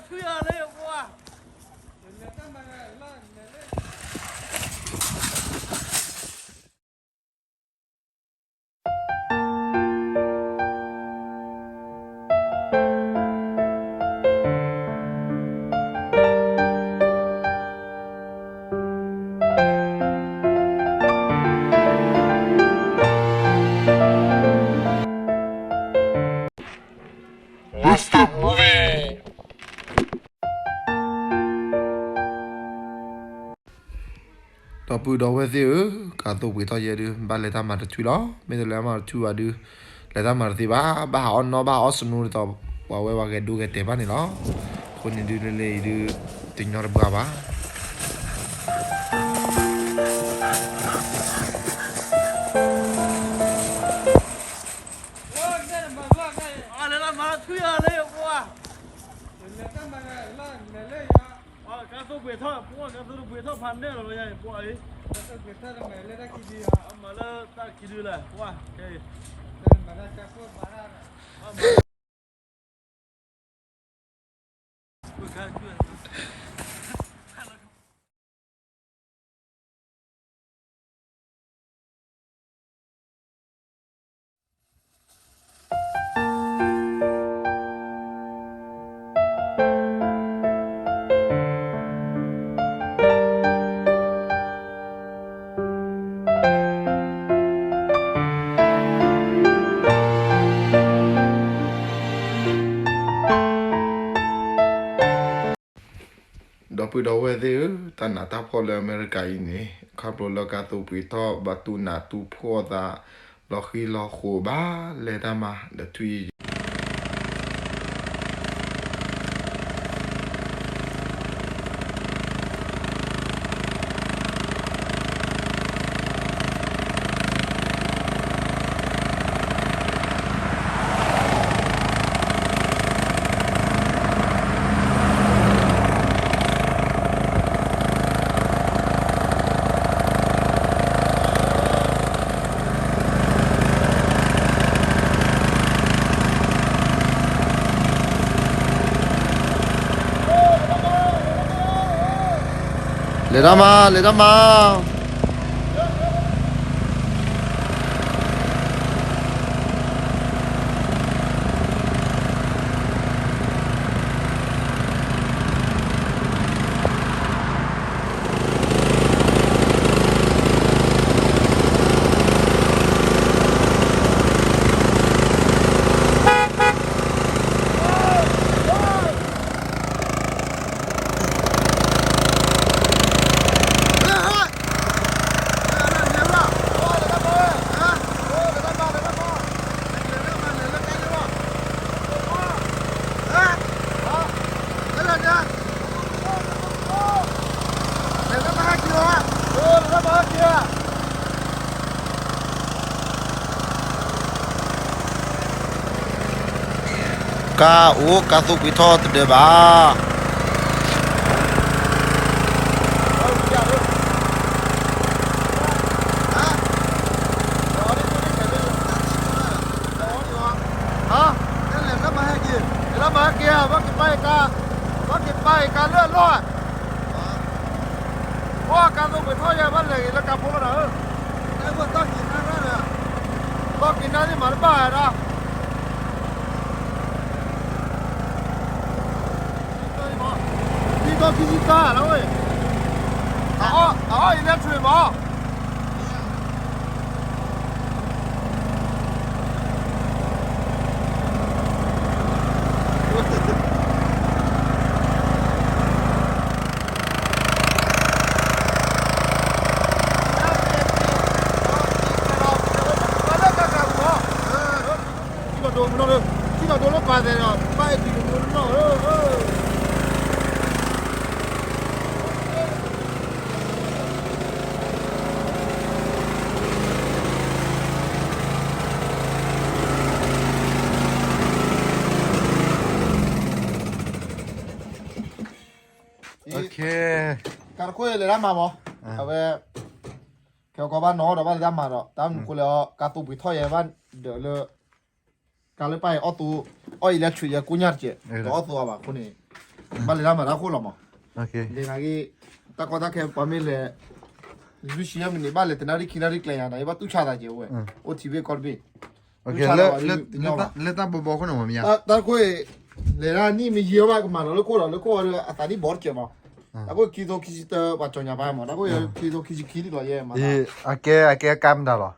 ထွံၣ်အီၤလၢယကွၢ် Rasta Movie ဒီပုၢ်ဒီဝဲၢ်သ့ၣ်ဧၢ, ကါသိပှ့ၤထီၣ်ယဲဒုး ဘၣ်လဲၤတၢ်မၤတထွံၣ်လီၤ. မ့ၢ်တလဲၤတၢ်မၤတထွံၣ်ဘၣ်ဒုး လဲၤတၢ်မၤတသ့ဘၣ်, ဘၣ်ဟးအီၣ်နီၣ် ဘၣ်ဟးအီၣ်စနိဒ်သိး ပှၤဝဲပှၤဂဲၤဒိဂဲၤတဲာ်ဘၣ်န့ၣ်လီၤ. အဃိန့ၣ်ဒုးလၢလၢအံၤဒုး တညီတပှၢ်ဘၣ်. လဲၤတၢ်မၤတထွံၣ်အီၤလၢယကွၢ် လဲၤတၢ်မၤလၢလဲၤလၢယၤ ကါသိပှ့ၤထီၣ် ပှၤကါသိပှ့ၤထီၣ်ဖးနဲၣ်လီၤလီၤယၤ ပှၤအံၤ ကါသိပှ့ၤထီၣ်တမၤလၢတၢ်ခံဒုယၤ အမၤလၢတၢ်ခံဒုလဲၣ် ပှၤကဲအံၤ တၢ်မၤတၢ်ကါသိပှ့ၤဘၣ် ဒီပုၢ်ဒီဝဲၢ်သ့ၣ်ဧၢ, တၢ်နးတၢ်ဖှီၣ်လၢအမဲရကၤအံၤန့ၣ် ခီဖျိလၢကါသိပှ့ၤထီၣ် ဘၣ်တူၢ်နးတူၢ်ဖှီၣ်သး လီၤဃံလီၤဃိးဘၣ် လဲၤတၢ်မၤဒီးထွံၣ် လဲၤတၢ်မၤ လဲၤတၢ်မၤ ကါအိၣ် ကါသိပှ့ၤထီၣ်တဒၢးဘၣ်. ဟါ, လဲၤလၢမၤဟဲက့ၤ, လဲၤလၢမၤဟဲက့ၤဧါ, ဘၣ်က့ၤပာ်က့ၤကါ, ဘၣ်က့ၤပာ်က့ၤကါလၢအလီၢ်ဧါ. ပှၤကါသိပှ့ၤထီၣ်ယဲ ဘၣ်လဲၤက့ၤလၢကါဖိလီၤဒီး, ဘၣ်က့ၤနါန့ၣ်မၤတဘၣ်ဒၣ်. ခံသီခံဆံသၢလီၤဝဲ, အအီၣ်အံၤလၢထွံၣ်မး. ထံလီၤဒိမနီၤလၢ, ထံလီၤဒိလၢပာ်သဲးဒီး ပာ်အဲၣ်ဒိးမနီၤလီၤဧၢ. ကါတခိၣ်လဲၤတၢ်မၤမး, အဝဲ ကဲကီဘၣ်နီၤဒီးဘၣ်လဲၤတၢ်မၤဒီး တၢ်မနုၤဃိလဲၣ်အီၤ ကါသိပှ့ၤထီၣ်ယဲဘၣ်ဒၢးလၢ ကါလၢပာ်အီၣ်သိ, အီၣ်အံၤလၢထွံၣ်ယဲကိညၢ်တကဲး, တအီၣ်သိအီၤဘၣ်အဃိန့ၣ်, ဘၣ်လဲၤတၢ်မၤတၢ်ခိၣ်လီၤမး, လဲၤနၤဂ့ၤ, တၢ်ကီတၢ်ခဲပှၤမ့ၢ်လဲၤ, လွံၢ်ဆံမံးနံးဘၣ်လဲၤတနၣ်ရံၣ်ခံနၣ်ရံၣ်ကျဲယၤ နဘၣ်တူၢ်ဆါသးကဲဝဲ, အိၣ်ထံဘ့ၣ်ကီၢ်တဘ့ၣ်, လၢတၢ်ဘီဘီခိၣ်န့ၣ်မ့ၢ်ဧါ, တၢ်ခိၣ်, လဲၤဒၣ်နံၣ်မ့ၢ်ယံာ်ဘၣ်ကမၤလီၤလၢခိၣ်လီၤ လၢခိၣ်ဒီးအသးနံၣ်ဘီတကဲမး, တၢ်ခိၣ်ခံသိခံဆံတၢ ပှၤကၠီညါပၢ်မး တၢ်ခိၣ်ခံသိခံဆံခံနံၣ်လီၤယဲမး, အကဲ အကဲကါမတၤလီၤ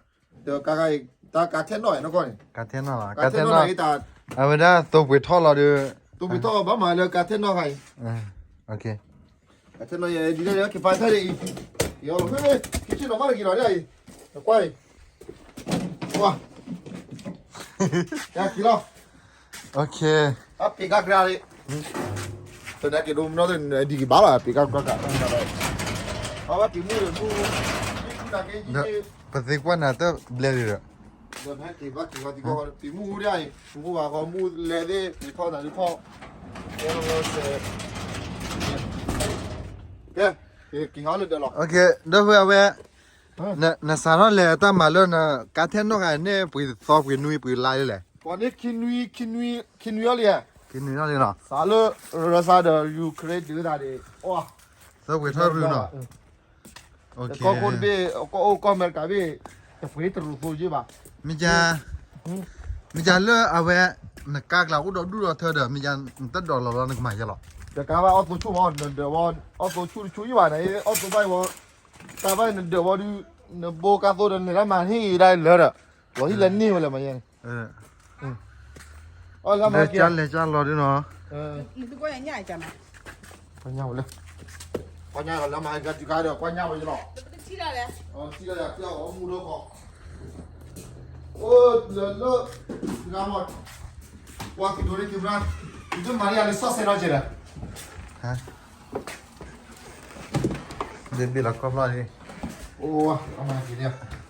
ဒီးကါ, တၢ်ကါထဲနီၣ်နီၢ်, ကါထဲနီၢ်လီၤ, ကါထဲနီၢ်, အဝဲဒၣ်သိပှ့ၤထီၣ်လီၤဒီး, သိပှ့ၤထီၣ်ဘၣ်မးလၢကါထဲနီၢ်ခါအံၤ, ကါထဲနီၢ်ယဲ ဒ်လဲၣ် ကဖးထဲအံၤ, ယီၤလီၤဖဲ, ခံဆ့ၣ်နီၤမးတဂ့ၤလီၤဒ်အံၤ, ကွၢ်အံၤ, ကွၢ်, ယက့ၤလီၤ, အပ့ၤကါကြၢလံ, တနက့ၤဒိမနီၣ်ဒံးကဘၣ်လီၤ ပ့ၤကါကြၢကါ, အဝဲပ့ၤမူၣ်, ပသ့ကွၢ်နၤတဘျဲဒံးဒီး, ပ့ၤမူၣ်ဒ်အံၤ, မူၣ်ဘၣ်ဃီမူၣ်လဲၤသ့ၣ် ပ့ၤထီၣ်နၤဒုးထီၣ်, ကဲ, က့ၤဟီလၢဒၢးလီၤ, ဒီပုၢ်ဝဲၢ်, နစးထီၣ်လဲၤတၢ်မၤလၢနကါထဲနီၢ်ဂၤန့ၣ် ပှ့ၤသီပှ့ၤနွံပှ့ၤလါလဲၣ်, ပှၤန့ၣ်, ခံနွံအီၤလံ, ခံနွံအီၤလံနီၤ, စးလၢ ရၢစါဒီး ယူၤခရ့ၣ်ဒုးတၢ်ဒံး, သီပှ့ၤထီၣ်ရူနီၤ, ကီၢ်ခိၣ်တဘ့ၣ်, ကီၢ်အိၣ်ကီၢ်အမဲရကၤဘ့ၣ်, တပှ့ၤတရူးသိယ့ၢ်ဘၣ်, မ့ၢ်, မ့ၢ်လၢအဝဲ, နကါကျါအိၣ်ဒီးဒူၣ်ဒီးထၢဒီး မ့ၢ်, နတဒိးလီၤလီၤနကမၤယဲလီၤ, တကါဘၣ်အီၣ်သိဆူၣ်မး နဒၢးဝဲ, အီၣ်သိဆူၣ်တဆူၣ်ယ့ၢ်ဘၣ်န့ၣ် အီၣ်သိဘၣ်အံၤဝဲ, တၢ်ဘၣ်နဒၢးဝဲဒုး, နဘိကါသိဒီးနလဲၤတၢ်မၤဟ့ၣ်ဂ့ၤဒၣ်လၢဒီး, လီၤဟံၣ်လၢန့ၢ်ဝဲလဲၣ်မးယဲန့ၣ်, လဲၤကၢလဲၤကၢလီၤဒုနီၤ, ကွၢ်ညၣ်ဝဲလၢ, ကွၢ်ညၣ်လီၤလၢမၤဟဲကၤတုၤခါဒီး ကွၢ်ညၣ်ဝဲယလီၤ, ထံၣ်လီၤယၤ ထံၣ်လီၤအီၤမူဒီးခီ, အိၣ်လၢလၢ, ဂၤမး, ကွၢ်က့ၤဒိးန့ၢ်က့ၤဘျါ, ယမၤန့ၢ်ယၤလံစီၣ်ဆဲးနီၢ်ကဲဒီး, ဘ့ၣ်ဘ့ၣ်လီၤကီၢ်ဖျီၣ်န့ၣ်, အိၣ်, အမၤက့ၤဒၣ်